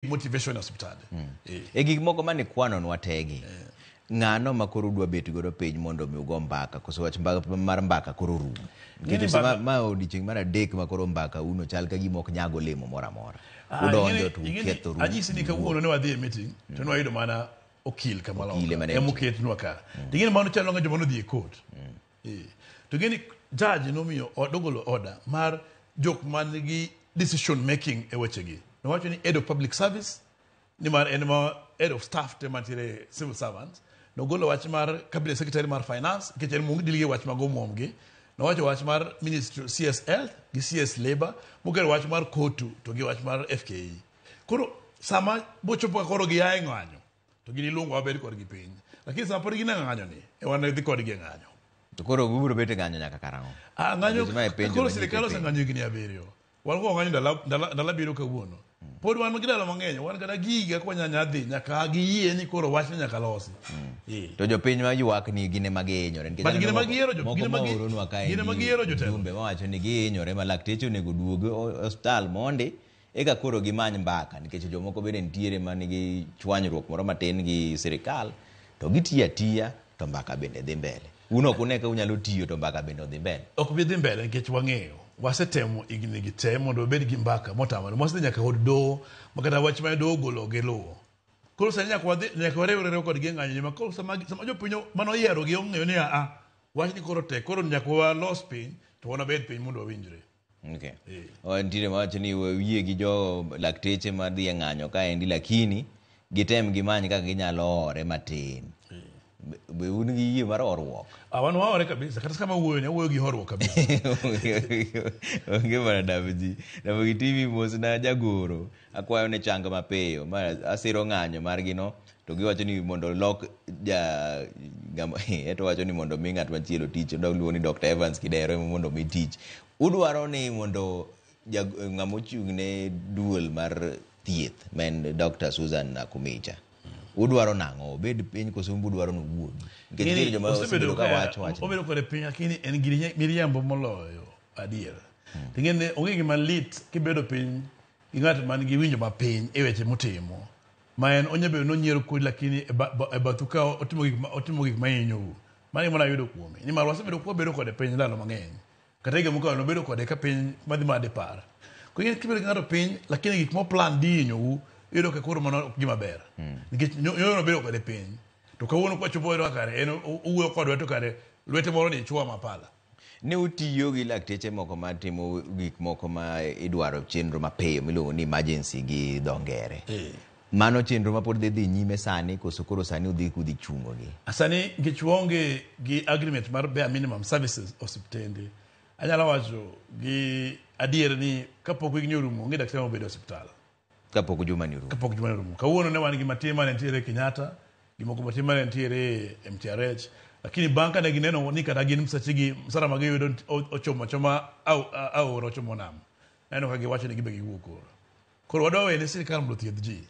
Motivation e osiptande. E gik moko mane ikwanonwa tegi, ng'ano ma koro udwa bet godo piny mondo mi ugo mbaka koso wach mar mbaka koro orumo? Ing'eni Nikech mbaka ma odiochieng' mar adek ma koro mbaka uno chal ka gima ok nyag olemo moro amora. Ah, Udonjo to ing'eni ukethoru. Anyisi ni kawuono ne wadhi e meeting to ne wayudo mana okil kama Okil loka ema ne ema nitie. oketnwa ka. To ing'eni mano chalo nga joma nodhi e court. To ing'eni judge nomiyo nogolo order mar jok man gi decision making e wechegi. Nowacho ni head of public service nimar en ma head of staff te mantiere civil servants. Nogolo wach mar cabinet secretary mar finance nikech en mong deal gi wach mag omuom gi. Nowacho wach mar ministry CS health gi CS labor, mokelo wach mar KOTU to gi wach mar FKE. Koro sama bochopo ka koro gia e ng'anyo to gin iluongo wabed kodgi piny. Lakini sama pod gin e ng'anyo ni, e wan dhi kodgi e ng'anyo. To koro ubiro bet e ng'anyo nyaka karang'o? Ah, ng'anyo Nikech mae penjo koro ma ji sirikal penjo. oseng'anyo higni 7. Wan koro ng'anyo ndalo 7 kawuono. Pod wan gi ndalo mang'eny, wan kata gi higa kwa nyanya dhi nyaka giyie ni koro wachni nyaka losi. To jopiny ma ywak ni gin ema gihinyore nikech But gin ema aneno giyiero moko gin ema maoronwa kae gin ema giyiero jotelo. jumbe mawacho ni gihinyore ma lakteche onego oduog osiptal mondi eka koro gimany mbaka nikech jomoko bende nitiere manigi chwanyruok moro matin gi sirikal to gitiyo atiya to mbaka bende dhi mbele. Un ok une ka unyalo tiyo to mbaka bende odhi mbele. Ok bi dhi mbele nikech wang'eyo. Wasetemo higni gi te mondo wabed gi mbaka motamore. Wasedhi nyaka od doho ma kata wach mane doho ogolo ok giluwo. Koro sani nyaka wadhi, nyaka wariwre kodgi e ng'anyo ni ma koro sama jopiny mane oyiero gi ong'eyo ni a wachni koro tek, koro nyaka walos piny to wan wabed piny mondo wawinjre. Okay. Nitiere mawacho ni wayie gi jo lakteche madhi e ng'anyo kaendi lakini gitem gimany kaka ginyalo hore matin. Be un gi yie mar horuok? Ah, wan wahore kabisa. Kata sama wuoyo ni awuoyo gi horuok kabisa. Onge mana Davji. Ramogi TV mos na jagoro. Akwayo ne chang mapiyo. Ma asiro ng'anyo margi no to giwacho ni mondo lok ja ng'ama eto wacho ni mondo mi ng'at machielo tich. Odok luongo ni Dr. Evans Kidero ema mondo mi tich. Udwaro ni mondo ng'ama ochung' ne duol mar thieth ma en Dr. Susan Nakhumicha. Udwaro nang'o? Obed piny koso udwaro ni owuogi? Nikech nitiere joma osebedo ka wacho wachni. Obedo kode piny lakini en gi miriambo moloyo adier. To ing'e ni onge gima lit kibedo piny gi ng'at man gi winjo mapiny e weche motimo. Ma en onya bedo ni onyiero kodi lakini e bathu ka otimo gik mahinyou. Mano e gima nayudo kuome. Nimar wasebedo kwabedo kode piny ndalo mang'eny. Kata higa mokalo nobedo kode ka piny madhi ma dipar. Koro ing'e kibedo gi ng'ato piny lakini gik moplan di hinyou iyudo ka koro mano ok gima ber. Nikech nyoyo nobedo kode piny. To kawuono kwachopo wayudo ka kare en owuoyo kodwa to kare lwete moro ni chwa mapala. Ne utiyo gi lakteche moko matimo gik moko ma idwaro chenro mapiyo miluongo ni emergency gi dho ngere. Mano chenro ma pod dhi nyime sani koso koro sani udhi kudhi chungo gi? Sani nikech waonge gi agreement mar bare minimum services osiptende, anyalo wacho gi adier ni kapok higni orumo onge daktari mobedo e osiptal. Kapok juma ni orumo. Kapok juma ni orumo. Kawuono ne wan gi matin mane nitiere Kenyatta, gi moko matin mane nitiere MTRH, lakini bang' kane gineno ni kata gin msachigi, msara ma giyudo ochomo achoma aora ochomo nam, naneno ka giwacho ni gibe giwuok koro. Koro wadwa wene sirikal mondo othiedh ji.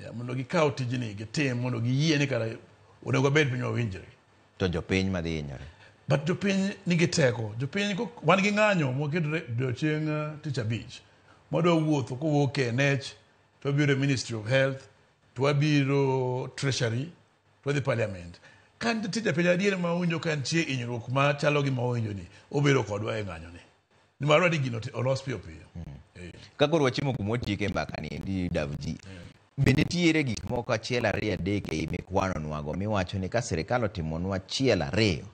Ya, mondo gikaw tijni gitim mondo giyie ni kara onego wabed piny wawinjre. To jopiny madhi hinyore. But jopiny nigi teko. Jopiny wan gi ng'anyo mwaketo odiochieng' tich abich. Mwadwa wuotho kowuok e NH to wabiro e Ministry of Health to wabiro Treasury to wadhi Parliament. Ka nitie japiny adier ma winjo ka nitie hinyruok machalo gi ma owinjo ni, obedo kodwa e ng'anyo ni. Nimar wadwa ni gino olos piyo piyo. Ka koro wachimo kuma watieke mbaka ni endi Davji. Be nitiere gik moko achiel ariyo adek ei mikwanonwago miwacho ni ka sirikal otimonwa achiel ariyo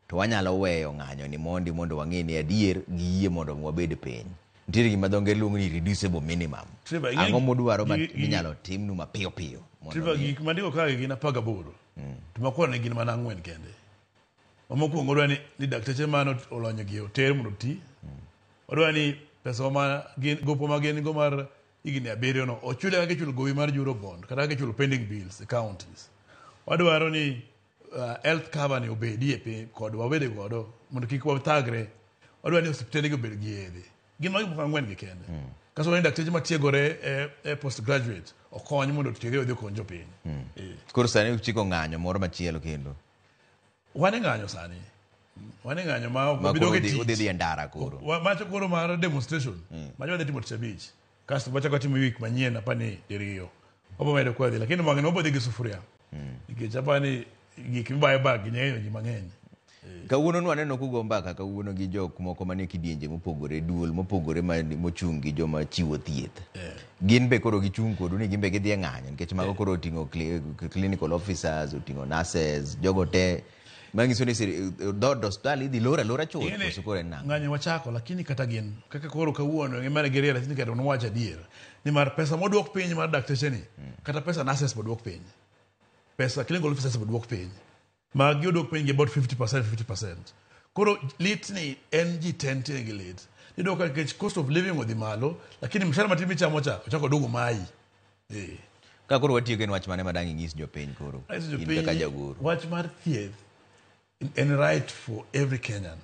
to wanyalo weyo ng'anyo ni mondi mondo wang'e ni adier giyie mondo wabed piny. Nitiere gima dho ngere luongo ni reducible minimum. Trevor, Ang'o mudwaro minyalo timnu mapiyo piyo mondo Trevor, mi gik mandiko kae gin 18. To makwano ni gin mana 4 kende. Mokwongo odwa ni dakteche mane olony gi oter mondo oti. Odwa ni pesa ma gin gopo ma gin go mar higni 7 no ochule kaka ichulo gowi mar Eurobond kata kaka ichulo pending bills e counties. Wadwaro ni health cover ni obedie piny kod wabede godo mondo kik wathagre. Wadwaro ni osiptende gi obed gi yedhe. Gin magi moko 4 gi kende. Kasto wadwaro ni dakteche matiegore e postgraduate okony mondo otiegre odhi okony jopiny. Koro sani uchiko ng'anyo moro machielo kendo. Wan e ng'anyo sani. Wan e ng'anyo ma ok Ma wabi dok koro e tich. udhi dhi e ndara koro. Macho koro mar demonstration. Macho wadhi timo tich abich. Kasto wachako watimo week manyien apani diriyo. Wabo medo kwa dhi, lakini wang'ni wabo dhi gi sufuria. Nikech apani gik mibayo bag ng'eyo ji mang'eny. Kawuono nwaneno kugo mbaka kawuono gi jok moko manie kidienje mopogore, duol mopogore mochung' gi joma chiwo thieth. Gin be koro gichung' kodu ni gin be gidhi e ng'anyo nikech mago koro oting'o clinical officers, oting'o nurses, jogo te manyiso ni dhood osiptal idhi lor alora chuth Ing'e ni koso koro en nang'o? Ng'anyo wachako, lakini kata gin kaka koro kawuono gimane gi realize ni kata nwacho adier nimar pesa moduok piny mar dakteche ni kata pesa nurses boduok piny, pesa clinical officers boduok piny, magi oduok piny gi about 50% 50%. Koro lit ni en ji te nitie gi lit. Iyudo ka nikech cost of living odhi malo, lakini mshahara matin michamo cha ochako duogo mayi. Ka koro watieko, en wach mane ma dang' inyis jopiny koro Ayiso in jopiny kaka jagoro? Wach mar thieth en right for every Kenyan.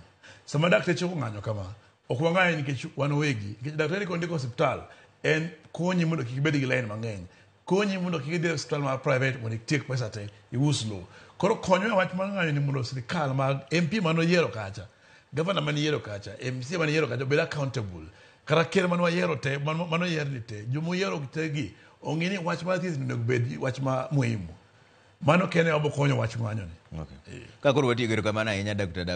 Sama dakteche ong'anyo kama, ok wang'anyo nikech wan wegi. Nikech daktari kondiko osiptal, en konyi mondo kik ibed gi line mang'eny. Konyi mondo kik idhi e osiptal mar private mondo itiek pesa te, ius lowo. Koro konywa e wach mar ng'anyo ni mondo sirikal mag MP manoyiero kacha, gavana maniyiero kacha, MCA maniyiero kacha obed accountable. Kata ker mane wayiero te, manoyier ni te, jomoyiero te gi, ong'e ni wach mar thieth onego bed wach ma muhimu. Mano kende wabo konyo wach ng'anyo ni. Okay. Ka koro watieko, erokamano ahinya Dr. David.